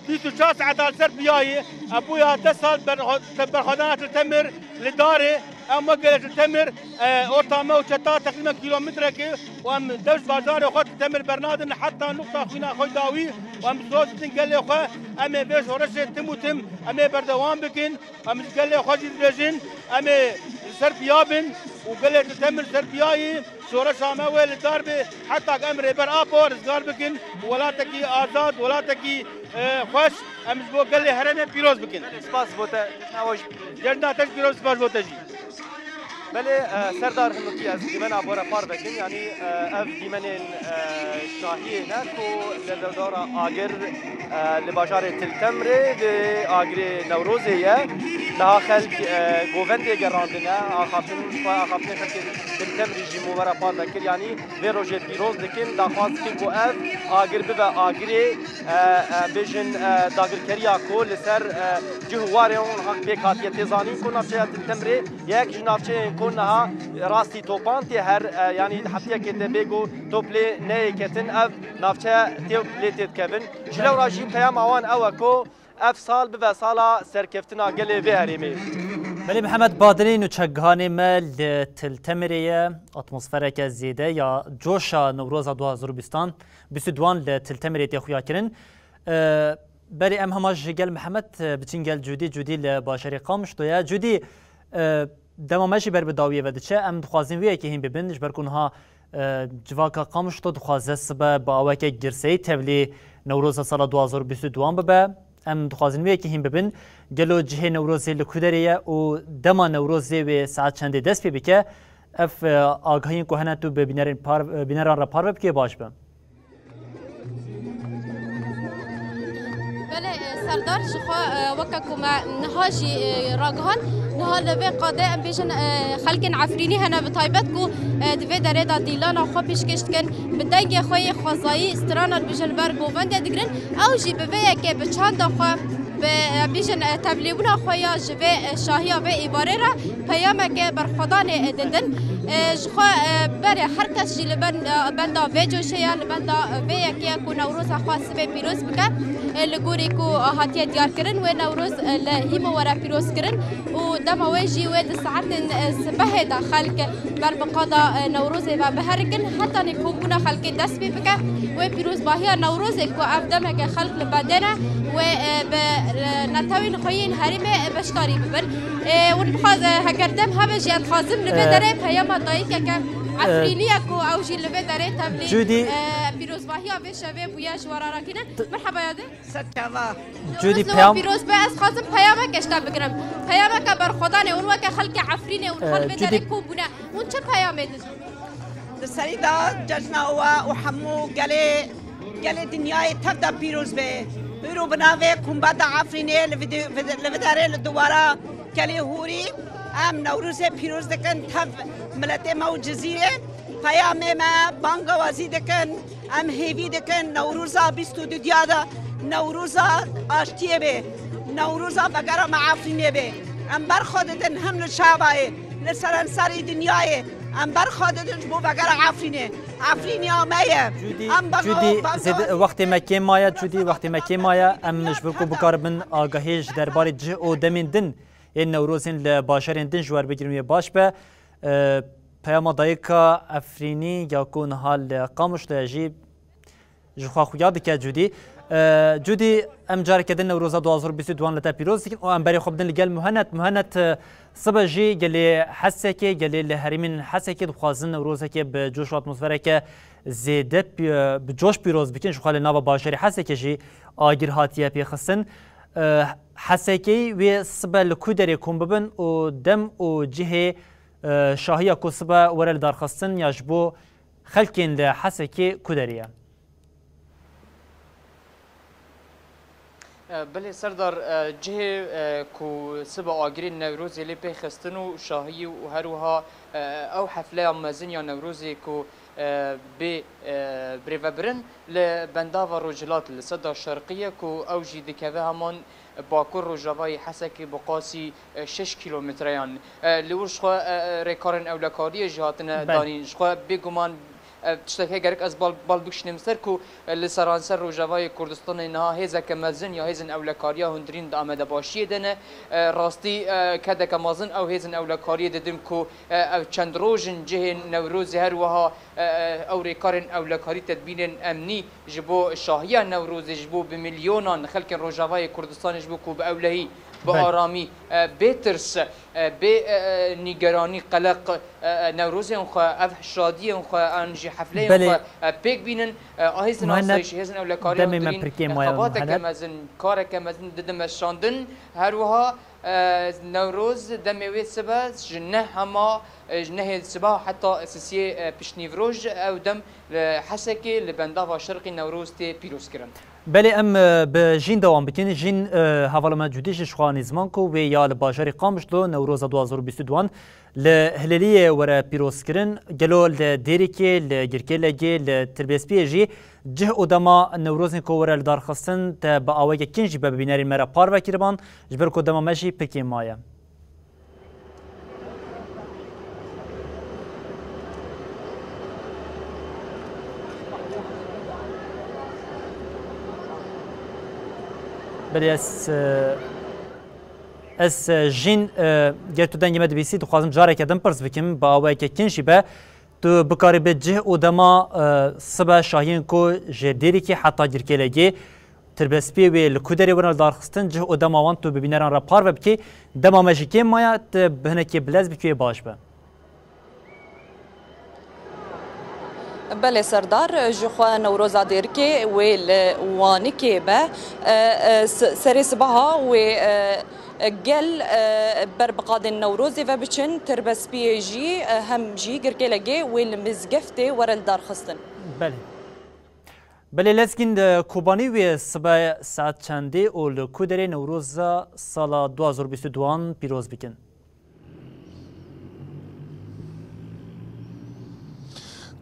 bîst û çar saeta li ser piyayê. Em bûya deh sal ber-, berxwedana Til Temir li darê. Em wek gelê Til Temir, e, orta me û çeta teqrîben kîlometrekê û em dev ji bajarê xwe Til Temir bernadin heta nuqta xwîna xwe dawî û em soz didin gelê xwe. Em ê vê şoreşê tim û tim em ê berdewam bikin. Em ji gelê xwe jî dibêjin, em ê li ser piya bin û gelê Til Temir li ser piya yî. Şoreşa me wê li dar be, heta ku em Rêber Apo rizgar bikin û welatekî azad, welatekî, e, xweş, em ji bo gelê herêmê pîroz bikin. Spas bo te, cejna we jî. Cejna te jî pîroz, spas bo te jî. Belê, e, Serdar, hinekî ez dîmena bo re parve kim, yanî, e, ev dîmenên, e, şahiyê ne ku li derdora agir, e, li bajarê Til Temrê, li agirê Newrozê ye. Niha xelk, e, govendê gerandine, axaftin, axaftinê xelkê Til Temrê jî min we re parve kir. Yanî vê rojê pîroz dikin, daxwaz dikin ku ev agir bibe agirê, e, e, bêjin, e, dagirkeriya ku li ser, e, cih û warê wan haq pêk hatiye. Tê zanîn ku navçeya Til Temrê yek ji navçeyên ku niha rastî topantê her, e, yanî heftiyekê te bê ku top lê neyê ketin, ev navçe tê lê tê dikevin. Ji lewra jî peyama wan ew e ku ev sal bibe sala serkeftina gelê vê herêmê. Belê Mihemed Badinî, nûçegihanê me li Til Temirê ye. Atmosfereke zêde ya coşa Newroza du hazar û bîstan, bîst û duan li Til Temirê tê xuyakirin. E, berê em hema ji gel Mihemed, e, biçin gel Cûdî. Cûdî li bajarê Qamişlo ye. Cûdî, e, dema me jî ber bi dawiyê ve diçe, em dixwazin vê yekê hîn bibin, ji ber ku niha, e, civaka Qamişlo dixwaze sibe bi aweke girseyî tevlî Newroza sala du hazar û bîst û duan bibe. Em dixwazin vê yekê hîn bibin. Gelo cihê Newrozê li ku derê ye û dema Newrozê wê saet çendê dest pê bike? Ev, e, agahiyên ku hene tu bi bînerên par-, e, bîneran re parve bikê baş be. Belê, e, Serdar, ji xwe, e, weke ku me niha jî, e, ragihand, niha li vê qadê em bêjin, e, xelkên Efrînî hene bi taybet ku, e, di vê derê de dîlana xwe pêşkêş dikin, bi dengê xwe yê xwezayî strana dibêjin li ber govendê digirin. Ew jî bi vê yekê bi çanda xwe, bi, e, bêjin, e, tevlîbûna xwe ya ji vê, e, şahiya vê îbarê re peyameke berxwedanê, e, didin. E, ji xwe, e, berê her kes jî li ben, e, benda vê coşê ye, li benda, e, vê yekê ye ku Newroza xwe sibê pîroz bike. E, li gorî ku hatiye diyarkirin, wê Newroz, e, li hîmo were pîrozkirin û dema wê jî wê di saetên, e, sibehê de xelk ber bi qada, e, Newrozê ve biherikin, hetanî kombûna xelkê dest pê bike. Wê pîrozbahiya Newrozê ku ev demeke xelk li bendê ne, wê, e, bi, e, netewên xwe yên herêmê, e, beşdarî bibin. E, hûn bixwaz-, e, heger dem hebe jî, em dixwazin li vê E, derê peyama dayikeke e, Efrînî ye ku ew jî li vê derê tevlî, Cûdî, e, pîrozbahiya vê şevê bûye ji we re rakîne. Merheba yadê. Ser çava. Cûdî, Newroz li we peyam- pîroz be, ez dixwazim peyameke ji te bigirim. Peyameke berxwedanê, hûn weke xelkê Efrînê, hûn Ee, hal vê Cûdî- derê kom bûne. Hûn çi peyamê didin? Li serî de cejna we û hemû gelê, gelê dinyayê tev de pîroz be. Îro bi navê Kumbeta Efrînê li vide-, vide-, li vê derê li dewara gelê Hûrî em Newrozê pîroz dikin tev miletê me û Cizîrê. Peyamê me bangawazî dikin. Em hêvî dikin Newroza bîst û dudiya de Newroza aştiyê bê, Newroza vegera me Efrînê bê. Em ber xwe didin him li Şabayê, li seranserî dinyayê. Em ber xwe didin ji bo vegera Efrînê. Efrîniya me ye. Cûdî, Em banga-, Cûdî, banga- zêde, wextê me kêm maye, Cûdî, wextê me kêm maye. Em ji ber ku bikaribin agahî ji derbarê cih û demên din yên Newrozên li bajarên din ji we re bigirin wê baş be. E, peyama dayika Efrînî ya ku niha li Qamişlo ye jî ji xwe xuya dike Cûdî. E, Cûdî, em careke din Newroza du hazar û bîst û duan li te pîroz dikin û em berê xwe bidin li gel Muhennet. Muhennet, e, sibe jî gelê Hesekê, gelê li herêmên Hesekê dixwazin Newrozeke bi coş û atmosfereke zêde pî-, e, bi coş pîroz bikin. Ji xwe li nava bajarê Hesekê jî agir hatiye pêxistin. E, Hesekê wê sibe li ku derê kom bibin û dem û cihê, e, şahiya ku sibe were lidarxistin ya ji bo xelkên li Hesekê ku derê ye? E, belê Serdar, e, cihê, e, ku sibe agirên Newrozê lê pê xistin û şahiyî û her wiha, e, ew hefleya mezin ya Newrozê ku, e, bê, e, birêvebirin li bendava Rojhilat li Seda Şerqî ye ku ew jî dikeve heman bakur rojavayê Hesekê bi qasî, e, şeş kîlometreyan. E, li wir ji xwe, e, e, rêkarên ewlekariyê jî hatine Belê. danîn. Ji xwe bêguman, e, tiştekê gerek ez bal, bal bikişînim ser ku, e, li seranser Rojavayê Kurdistanê niha hêzeke mezin ya hêzên ewlekariya hundirîn di amadebaşiyê de ne. E, rastî, e, kedeke mezin ew hêzên ewlekariyê didin ku, e, ev çend roj in cihên Newrozê her wiha, e, e, ew rêkarên ewlekarî tedbîrên emnî ji bo şahiya Newrozê, ji bo bi milyonan xelkên Rojavayê Kurdistanê ji bo ku bi ewlehî, bi Belê. aramî, e, bê tirs, e, bê, e, e, nîgeranî, qeleq, e, e, Newrozên xwe, ev şadiyên xwe, an jî hefleyên Belê. xwe, e, pêk bînin. E, a hêzên Muhennet, asayîşî, hêzên ewlekariya demê me hundirîn, pirkê e, maye, xebateke Muhennet. mezin, kareke mezin didin meşandin. Her wiha, e, Newroz demê wê sibe ji neh hema, e, ji nehê sibeha heta sisiyê, e, piştnîvroj ew dem li Hesekê li bendava Şerqî Newroz tê pîrozkirin. Belê em e, bi Jîn dewam bikin. Jîn, e, hevala me Cûdî jî ji xwe anî ziman ku wê ya li bajarê Qamişlo Newroza du hazar û bîst û duan li Hilêliyê were pîrozkirin. Gelo li Dêrikê, li Girkêlegê, li Tirbêspiyê jî cih û dema Newrozên ku were li dar xistin te bi aweke kin jî be bi bînerên me re parve kiriban, ji ber ku dema me jî pir kêm maye. Belê ez, e, ez, e, Jîn, e, ger tu dengê me dibîsî, dixwazim careke din pirs bikim, bi awayeke kin jî be. Tu bikarî bi cih û dema, e, sibe şahiyên ku ji Dêrikê heta Girkêlegê, Tirbespiyê wê li ku derê were darxistin, cih û dema wan tu bi bîneran re parve bikî, dema me jî kêm maye, tu bi hinekê bilez bikî wê baş be. Belê Serdar, ji xwe Newroza Dêrikê wê li Wanikê be. E, e, s-, serê sibaha wê, e, gel, e, ber bi qadên Newrozê ve biçin, Tirbespiyê jî, e, hem jî Girkêlegê wê li mizgeftê were li darxistin. Belê. Belê Lezgîn, li Kobanî wê sibe saet çendê û li ku derê Newroza sala du hazar û bîst û duan pîroz bikin?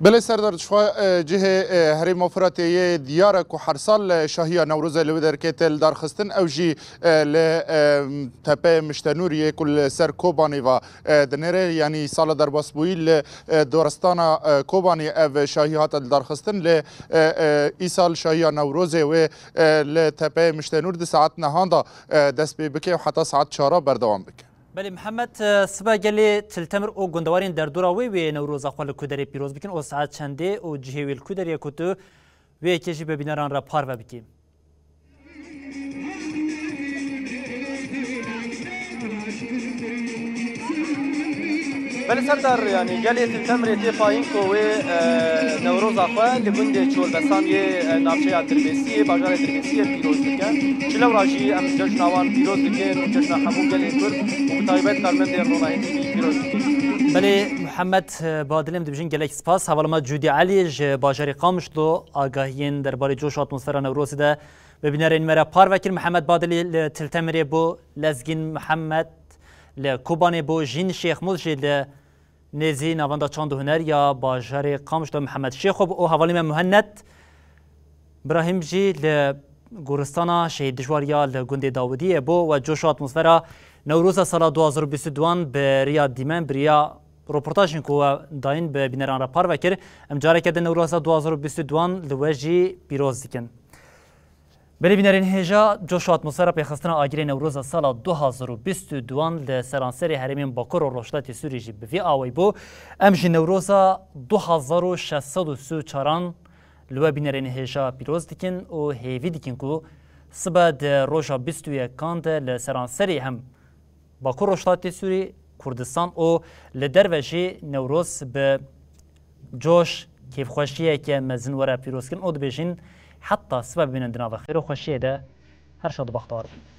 Belê Serdar, ji xwe, e, cihê, e, Herêma Firatê yê diyar e ku her sal, e, şahiya Newrozê li wê derkê tê li dar xistin. Ew jî, e, li, e, tepeyê Miştenûr yê ku li ser Kobanê ve, e, dinêre, yanî sala derbasbûyî li, e, doristana, e, Kobanê ev şahî hate li dar xistin. Lê, e, e, îsal şahiya Newrozê wê, e, li tepeyê Miştenûr di saet nehan de, e, dest pê bike û heta saet çara berdewam bike. Belê Mihemed, e, sibe gelê Til Temir û gundewarên derdora wê wê Newroza xwe li ku derê pîroz bikin û saet çendê û cihê wê li ku derê ye ku tu wê yekê jî bi bîneran re parve bikî? Belê Serdar, yanî gelê Til Temrê tê payîn ku wê, e, Newroza xwe li gundê Çolbesan yê, e, navçeya Dirbêsiyê, bajarê Dirbêsiyê pîroz dike. Ji lewra jî em cejna wan pîroz dikin û cejna hemû gelê Kurd û bi taybet karmendên Ronahî T V pîroz dikin. Belê Mihemed, e, Badilê, em dibêjin gelek spas. Hevala me Cûdî Elî ji bajarê Qamişlo agahiyên derbarê coş û atmosfera Newrozê de bi bînerên me re parve kir. Mihemed Badilî li Til Temirê bû, Lezgîn Mihemed li Kobanê bû, Jîn Şêxmûs jî li nêzî Navenda Çand û Huner ya bajarê Qamişlo Mihemed Şêxo bû û hevalî me Muhennet Birahîm jî li goristana Şehîd Dijwar ya li gundê Dawidiyê bû. We coş û atmosfera Newroza sala du hazar û bîst û duan bi riya dîmen, bi riya roportajên ku we dayîn bi bîneran re parve kir. Em careke din Newroza du hazar û bîst û duan li we jî pîroz dikin. Belê bînerên hêja, coş û atmosfera pêxistina agirê Newroza sala du hazar û bîst û duan li seranserê herêmên Bakur û Rojhilatê Sûrî jî bi vî awayî bû. Em jî Newroza du hazar û şeş sed û sî û çaran li we bînerên hêja pîroz dikin û hêvî dikin ku sibe di roja bîst û yekan de li seranserê hem Bakur Rojhilatê Sûrî, Kurdistan û li derve jî Newroz bi coş, kêfxweşiyeke mezin were pîrozkirin û dibêjin, heta sibe bimînin di nava xêr û xweşiyê de, her şad û bextewar bin.